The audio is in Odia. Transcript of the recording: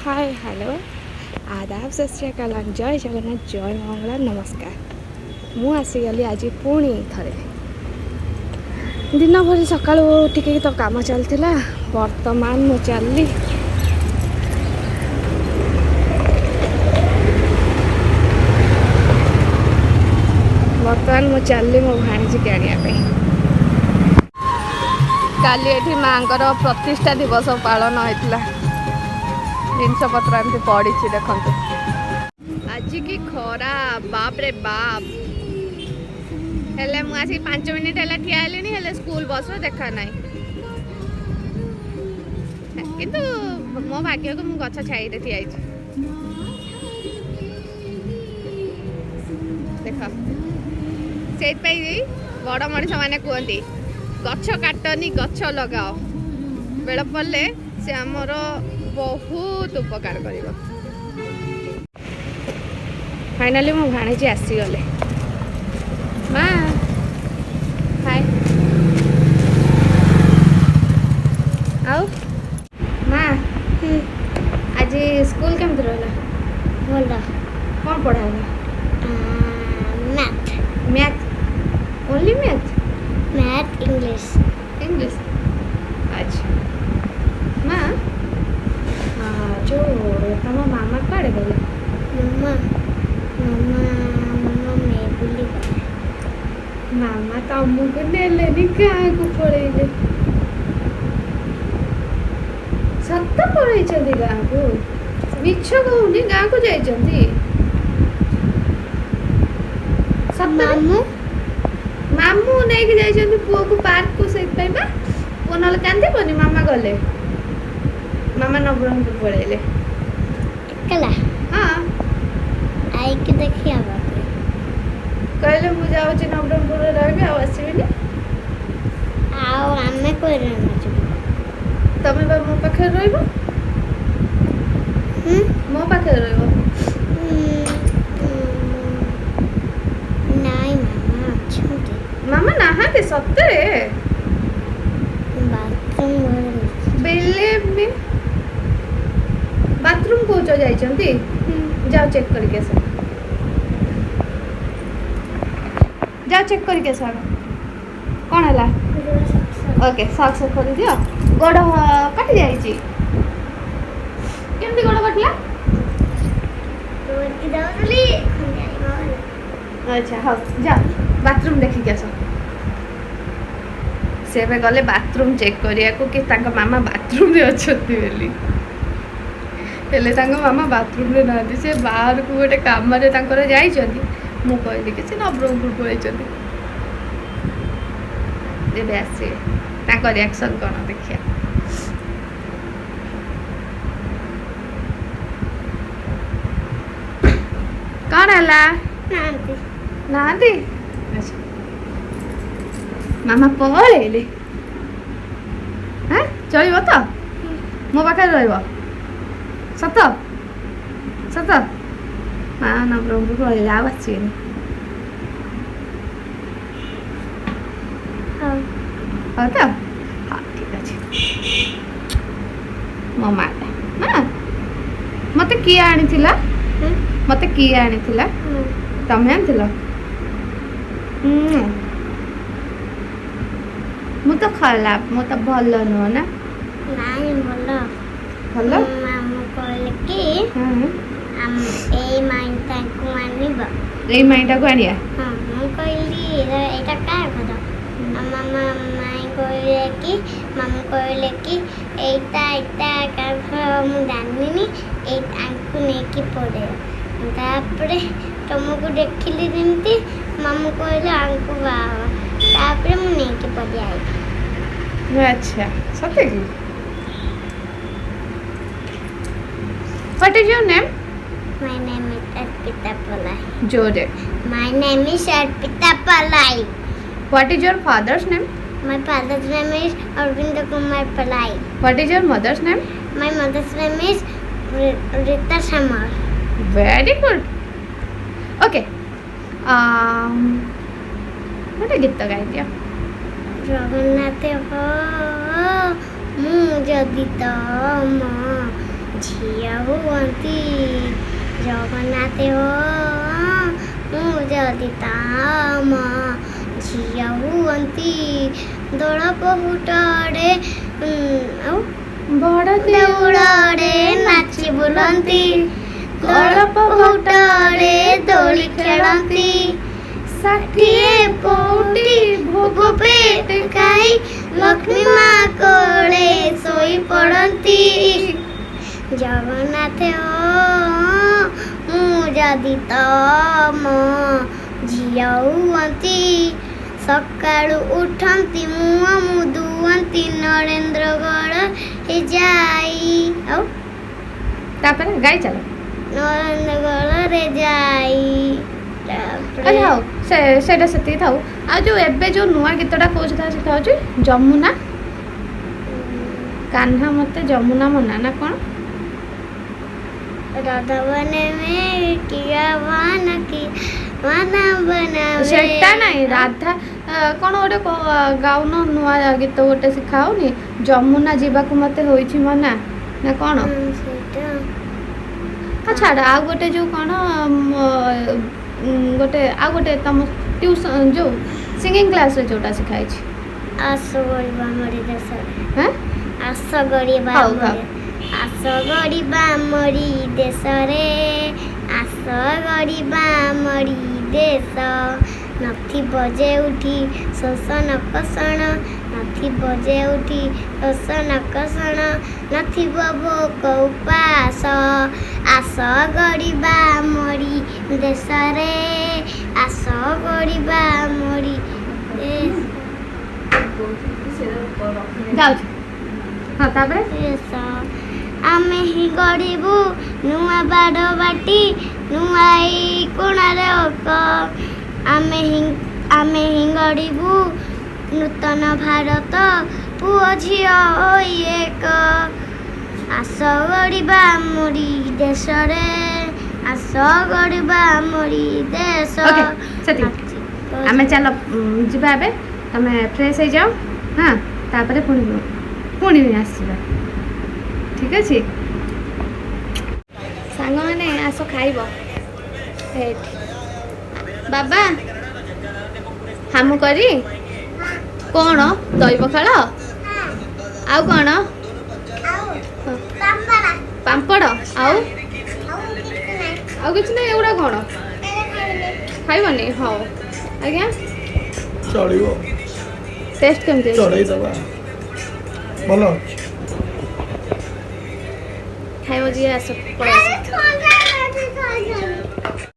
ହାଏ, ହ୍ୟାଲୋ, ଆଦାବ, ସତ ଶ୍ରୀ ଅକାଲ, ଜୟ ଜଗନ୍ନାଥ, ଜୟ ମଙ୍ଗଳା, ନମସ୍କାର। ମୁଁ ଆସିଗଲି ଆଜି ପୁଣି ଥରେ। ଦିନ ଭରି ସକାଳୁ ଉଠିକି ତ କାମ ଚାଲିଥିଲା। ବର୍ତ୍ତମାନ ମୁଁ ଚାଲିଲି, ବର୍ତ୍ତମାନ ମୁଁ ଚାଲିଲି ମୋ ଭାଣିଜୀକି ଆଣିବା ପାଇଁ। କାଲି ଏଠି ମାଆଙ୍କର ପ୍ରତିଷ୍ଠା ଦିବସ ପାଳନ ହେଇଥିଲା। ଜିନିଷପତ୍ର ଏମିତି ପଡ଼ିଛି ଦେଖନ୍ତୁ। ଆଜି କି ଖରା, ବାପରେ ବାପ! ହେଲେ ମୁଁ ଆସିକି 5 ମିନିଟ୍ ହେଲା ଠିଆ ହେଲିଣି, ହେଲେ ସ୍କୁଲ ବସ୍ର ଦେଖା ନାହିଁ। କିନ୍ତୁ ମୋ ଭାଗ୍ୟକୁ ମୁଁ ଗଛ ଛାଇରେ ଠିଆ ହେଇଛି। ଦେଖ, ସେଇଥିପାଇଁ ବଡ଼ ମଣିଷମାନେ କୁହନ୍ତି, ଗଛ କାଟନି, ଗଛ ଲଗାଅ। ବେଳ ପଡ଼ିଲେ ସେ ଆମର ବହୁତ ଉପକାର କରିବ। ଫାଇନାଲି ମୋ ଭାଣିଜୀ ଆସିଗଲେ। ମା, ହାଏ। ଆଉ ମା, ଆଜି ସ୍କୁଲ କେମିତି ରହିଲା? ଭଲ। କ'ଣ ପଢ଼ା ହେଲା? Math. Math? Only math? Math, English. English, ଆଚ୍ଛା। ମା, ଯେଉଁ ତମ ମାମା କୁଆଡ଼େ ଗଲେ? ମାମା ମାମା ମାମା ମେ ବୁଲି ଗଲେ। ମାମା ତମକୁ ନେଲେନି, ଗାଁକୁ ପଳେଇଲେ। ସତ ପଳେଇଛନ୍ତି ଗାଁକୁ, ମିଛ କହୁନି। ଗାଁକୁ ଯାଇଛନ୍ତି ସତରେ। ମାମୁଁ? ମାମୁଁ ନେଇକି ଯାଇଛନ୍ତି ପୁଅକୁ ପାର୍କକୁ। ସେଇଥିପାଇଁ ବା, ପୁଅ ନହେଲେ କାନ୍ଦିବନି ମାମା ଗଲେ। ମାମା ନବରଙ୍ଗପୁର ପଳେଇଲେ। ଏକଲା? ହଁ। ଆଇକି ଦେଖିବା ପାଇଁ। କହିଲେ, ମୁଁ ଯାଉଛି ନବରଙ୍ଗପୁରରେ ରହିବି, ଆଉ ଆସିବିନି। ଆଉ ଆମେ କୁଆଡ଼େ ଯିବୁ? ତମେ ବା ମୋ ପାଖରେ ରହିବ। ହୁଁ? ମୋ ପାଖରେ ରହିବ। ନାଇଁ, ମାମା ଅଛନ୍ତି। ମାମା ନାହାନ୍ତି ସତରେ। ବାଥରୁମ୍ ଘରେ। ବିଲିଭ୍ ମି, ବାଥରୁମ୍ କହୁଛ ଯାଇଛନ୍ତି? ଯାଅ, ଚେକ୍ କରିକି ଆସ। ଯାଅ, ଚେକ୍ କରିକି ଆସ ଆଗ। କ'ଣ ହେଲା? ଓକେ, ସକ୍ସ ଖୋଲିଦିଅ। ଗୋଡ଼ କଟି ଯାଇଛି? କେମିତି ଗୋଡ଼ କଟିଲା? ଦଉଥିଲି। ଆଚ୍ଛା, ହଉ, ଯାଅ ବାଥରୁମ୍ ଦେଖିକି ଆସ। ସେ ଏବେ ଗଲେ ବାଥରୁମ୍ ଚେକ୍ କରିବାକୁ କି ତାଙ୍କ ମାମା ବାଥରୁମ୍ରେ ଅଛନ୍ତି ବୋଲି। ହେଲେ ତାଙ୍କ ମାମା ବାଥରୁମ୍ରେ ନାହାନ୍ତି। ସେ ବାହାରକୁ ଗୋଟେ କାମରେ ତାଙ୍କର ଯାଇଛନ୍ତି। ମୁଁ କହିଲି କି ସେ ନବରଙ୍ଗପୁର ପଳେଇଛନ୍ତି, ଏବେ ଆସିବେ। ତାଙ୍କ ରିଆକ୍ସନ୍ କ'ଣ ଦେଖିବା। କ'ଣ ହେଲା? ନାହାନ୍ତି। ନାହାନ୍ତି? ଆଚ୍ଛା, ମାମା ପଳେଇଲେ। ହଁ, ଚଳିବ ତ? ମୋ ପାଖରେ ରହିବ? ସତ ସତ? ମା ନବରଙ୍ଗପୁର ପଳେଇଲେ, ଆଉ ଆସିବେନି। ହଉ। ହଉ ତ? ହଁ, ଠିକ୍ ଅଛି। ମୋ ମାଟା, ମା, ମୋତେ କିଏ ଆଣିଥିଲା? ମୋତେ କିଏ ଆଣିଥିଲା? ତମେ ଆଣିଥିଲ? ହୁଁ। ମୁଁ ତ ଖରାପ, ମୁଁ ତ ଭଲ ନୁହଁ ନା? ନାଇଁ, ଭଲ। ଭଲ। ମାମୁଁ କହିଲେ କି ଆମ ଏଇ ମାଇଁଟାକୁ ଆଣିବ। ଏଇ ମାଇଁଟାକୁ ଆଣିବା? ହଁ। ମୁଁ କହିଲି, ଏଇଟା କାହା ଘର? ଆଉ ମାମା ମାଇଁ କହିଲେ କି, ମାମୁଁ କହିଲେ କି ଏଇଟା କାହା ଘର ମୁଁ ଜାଣିନି, ଏଇ ଆଙ୍କୁ ନେଇକି ପଳେଇବ। ତାପରେ ତମକୁ ଦେଖିଲି ଯେମିତି, ମାମୁଁ କହିଲେ ଆଙ୍କୁ ବାହା ହବ। ତାପରେ ମୁଁ ନେଇକି ପଳେଇ ଆଇଲି। ଆଚ୍ଛା, ସତେ କି? What is your name? My name is Arpita Palai. ଜୋରେ। My name is Arpita Palai. What is your father's name? My father's name is Arvind Kumar Palai. What is your mother's name? My mother's name is Rita Samar. Very good. Okay, ଗୋଟେ ଗୀତ ଗାଇଦିଅ। ଜଗନ୍ନାଥ ହୋ, ମୁଁ ଯଦି ତମ ଝିଅ ହୁଅନ୍ତି। ଜଗନ୍ନାଥ ହୋ, ମୁଁ ଯଦି ତମ ଝିଅ ହୁଅନ୍ତି, ଦୋଳ ପହୁଟରେ ଆଉ ବଡ଼ ଦେଉଳରେ ନାଚି ବୁଲନ୍ତି, ଦୋଳ ପହୁଟରେ ଦୋଳି ଖେଳନ୍ତି, 60 ପଉଟି ଭୋଗ ପେଟ ଖାଇ ଲକ୍ଷ୍ମୀ ମା କୋଳେ ଶୋଇ ପଡ଼ନ୍ତି। ଜଗନ୍ନାଥ ହୋ, ମୁଁ ଯଦି ତମ ଝିଅ ହୁଅନ୍ତି। ସକାଳୁ ଉଠନ୍ତି, ମୁହଁ ମୁଦୁଅନ୍ତି, ନରେନ୍ଦ୍ର ଗଡ଼ ଯାଇ ଆଉ ତାପରେ ଗାଇ ଚାଲ। ନରେନ୍ଦ୍ର ଗଡ଼ରେ ଯାଇ ତାପରେ ଆଚ୍ଛା ହଉ, ସେ ସେଇଟା ସେତିକି ଥାଉ। ଆଉ ଯୋଉ ଏବେ ଯୋଉ ନୂଆ ଗୀତଟା କହୁଛି ତାହା ଶିଖା ହେଉଛି, ଯମୁନା କାହ୍ନା ମତେ ଯମୁନା ମନା ନା କ'ଣ? ରାଧା ବନେ ମେ କିଆ ବାନା କି ବାନା ବନାବେ। ସେଟା ନାଇଁ, ରାଧା କ'ଣ ଗୋଟେ ଗାଉନ, ନୂଆ ଗୀତ ଗୋଟେ ଶିଖା ହଉନି, ଯମୁନା ଯିବାକୁ ମତେ ହୋଇଛି ମନା ନା କ'ଣ? ସେଇଟା। ହଁ, ଛାଡ଼। ଆଉ ଗୋଟେ ଯୋଉ କ'ଣ ଗୋଟେ, ଆଉ ଗୋଟେ ତମ ଟ୍ୟୁସନ୍ ଯୋଉ ସିଙ୍ଗିଂ କ୍ଲାସ୍ରେ ଯୋଉଟା ଶିଖା ହେଇଛି। ଆସ ଗଢିବା ଆମରି ଦେଶରେ। ହାଁ। ଆସ ଗଢିବା ହଉ, ଆମରି, ଆସ ଗଢିବା ଆମରି ଦେଶରେ, ଆସ ଗଢିବା ଆମରି ଦେଶ। ନଥିବ ଯେଉଁଠି ଶୋଷଣ କଷଣ, ନଥିବ ଯେଉଁଠି ଶୋଷଣ କଷଣ, ନଥିବ ଭୋକ ଉପାସ। ଆସ ଗଢିବା ଆମରି ଦେଶରେ, ଆସ ଗଢିବା ଆମରି ଦେଶ। ଯାଉଛି, ହଁ, ତାପରେ? ଦେଶ ଆମେ ହିଁ ଗଢ଼ିବୁ ନୂଆ ବାରବାଟୀ, ନୂଆ ଏଇ କୋଣାର୍କ। ଆମେ ହିଁ ଗଢ଼ିବୁ ନୂତନ ଭାରତ, ପୁଅ ଝିଅ ହୋଇ ଏକ। ଆସ ଗଢ଼ିବା ଆମରି ଦେଶରେ, ଆସ ଗଢ଼ିବା ଆମରି ଦେଶ। ଓକେ, ସେତିକି। ଆମେ ଚାଲ ଯିବା ଏବେ। ତମେ ଫ୍ରେଶ୍ ହେଇଯାଅ, ହଁ, ତାପରେ ପୁଣି ପୁଣି ଆସିବା, ଠିକ୍ ଅଛି? ସାଙ୍ଗମାନେ, ଆସ ଖାଇବ ଏଇଠି। ବାବା, ହାମୁ କରି କ'ଣ? ଦହି ପଖାଳ ଆଉ କ'ଣ? ପାମ୍ପଡ଼ ଆଉ ଆଉ କିଛି ନାହିଁ। ଏଗୁଡ଼ା କ'ଣ ଖାଇବନି? ହଉ ଆଜ୍ଞା। ଚଳିବ। ଟେଷ୍ଟ କେମିତି ଅଛି? ଚଳେଇ ଦେବା, ଭଲ ଅଛି। ଖାଇବ ଯିଏ ଆସ, ପଳେଇ ଆସ।